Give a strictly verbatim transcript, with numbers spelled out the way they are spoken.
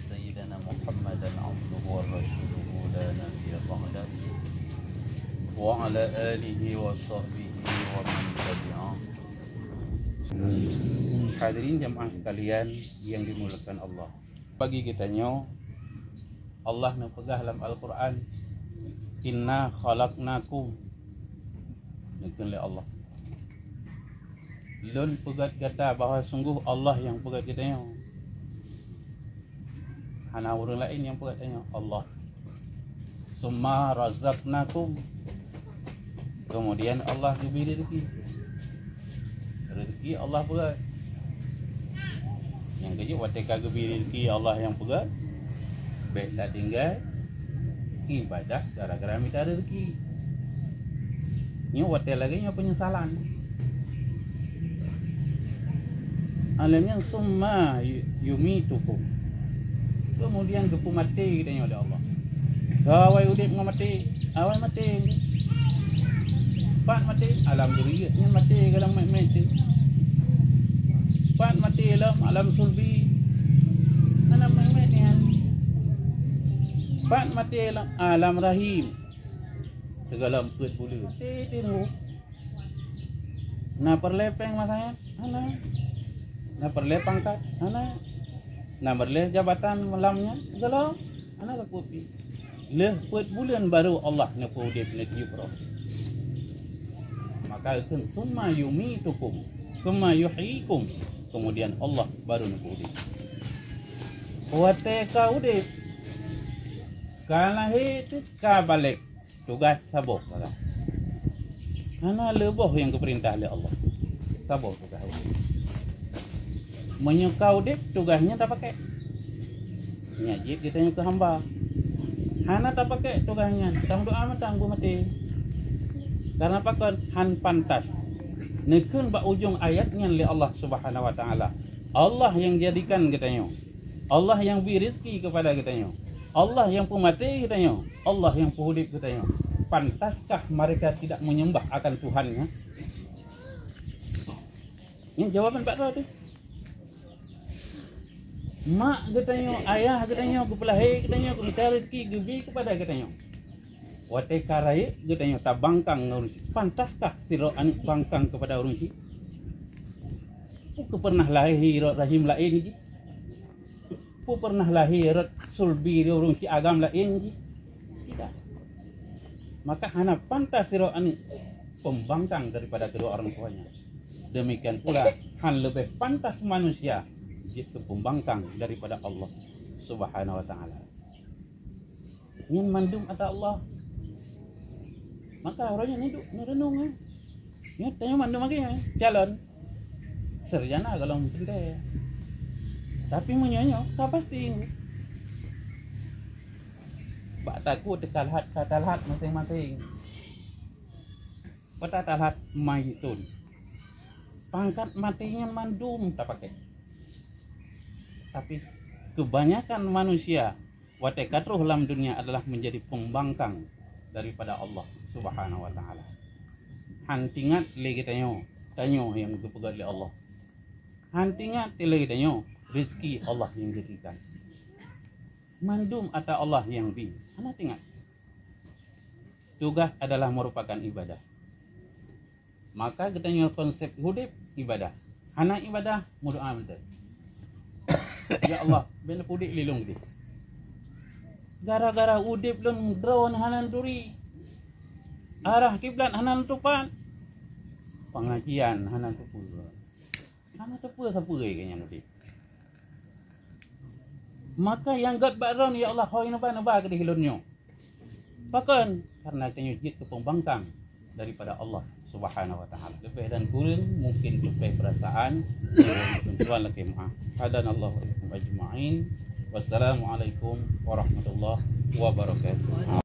سيدنا محمدا عبده ورسوله لا نبي بعده وعلى آله وصحبه ومن تبعه. Hadirin jamaah sekalian yang dimuliakan Allah. Bagi geutanyoe, Allah neupeugah lam Al-Quran, "Inna khalaqnakum." Neukheun lé Allah, "Lôn peugét gata," bahwa sungguh Allah nyang peugét geutanyoe. Hana ureuëng laén nyang peugét tanyoe, Allah. "Summa razaqnakum." Kemudian Allah geubri rezeki. Rezeki Allah peugét. Nyang keujeuet watée ka geubri rezeki Allah nyang peugét, bék tatinggai ibadah gara-gara mita rezeki. Nyoe watée lagée nyoe peunyesalan. Alam nyan summa yu-, yumitukum. Kemudian geupeumaté geutanyoe lé Allah. Soe awai udeb ngon maté? Awai maté. Pat maté? Alam duri nyan maté, alam mét-mét tu. Pat maté lam alam sulbi. Alam mét-mét nyan. Pat maté lam alam rahim. Teugalam peuet buleuen. Maté teungoh. Na peureulée péng masa nyan? Hana. Na peureulée pangkat? Hana. Na peureulée jabatan malam nyan? Gohlom. Hana laku pi. Lheueh peuet buleuen baru Allah neupeuudeb, neutiep roh. Maka geukheun, "Tsumma yumitukum, tsumma yuhyikum." Kemudian Allah baru neupeuudeb. Watée ka udeb, ka lahé teuk ka balek, tugaih saboh sagai. Hana leuboh nyang geupeurintah lé Allah. Saboh tugaih udeb. Meunyoe ka udeb, tugaih nyan tapakék. Nyak jeuet geutanyoe keu hamba. Hana tapakék tugaih nyan, tameudoá mantong beumaté. Karena pakon? Han pantas. Neukheun bak ujong ayat nyan lé Allah Subhanahu wa Taala, Allah nyang jadikan geutanyoe. Allah nyang bri rezeki keupada geutanyoe. Allah nyang peumaté geutanyoe. Allah nyang peuudeb geutanyoe. Pantaskah mereka tidak menyembah akan Tuhannya? Nyan jawaban bak droe teuh. Mak geutanyoe, ayah geutanyoe, geupeulahé geutanyoe, geumita rezeki, geubri keupada geutanyoe. Watée ka rayeuk geutanyoe tabangkang ngon ureuëng chik, pantaskah sidroe aneuëk bangkang keupada ureuëng chik? Peu kheueh peureunah lahé rot rahim laén jih? Peu peureunah lahé rot sulbi ureuëng chik agam laén jih? Tidak. Maka hana pantas sidroe aneuëk pembangkang daripada kedua orang tuanya. Demikian pula, han leubeh pantas manusia jeuet keu pembangkang daripada Allah Subhanahu wa Taala. Nyan mandum ata Allah. Maka uroe nyoe neuduek neureunong, eh. Nyoe tanyoe mandum lagée nyoe, calon. Sarjana golom teuntée. Tapi meunyoe nyoe ka pasti. Bak takot teuka that, ka that maséng-maséng. Bak that mayitun. Pangkat maté nyan mandum tapakék. Tapi kebanyakan manusia watée ka troh lam dunia adalah menjadi pembangkang daripada Allah Subhanahu wa Taala. Han teuingat lé geutanyoe, tanyoe nyang geupeugét lé Allah. Han teuingat lé geutanyoe, rezeki Allah nyang geuberikan. Mandum ata Allah nyang bri. Hana teuingat. Tugaih adalah merupakan ibadah. Maka geutanyoe konsep udeb ibadah. Hana ibadah, meudoá mantong. "Ya Allah, bék neupeuudeb lé lôn udeb. Gara-gara udeb lôn droen hana neuturi. Arah kiblat hana neutupat. Pengajian hana neuteupeu." Hana teupeue sapeue keu nyan udeb. Maka nyang gét bak droen, "Ya Allah, ho neuba, neuba keudeh lôn nyoe." Pakon? Karena tanyoe jeuet keu pembangkang daripada Allah Subhanahu wa Taala. Leubeh dan kureueng mungkin leubeh peurasaan, tuan lakée meuah. Hadanallahu wa iyyakum ajma'in. Wassalamualaikum warahmatullahi wabarakatuh.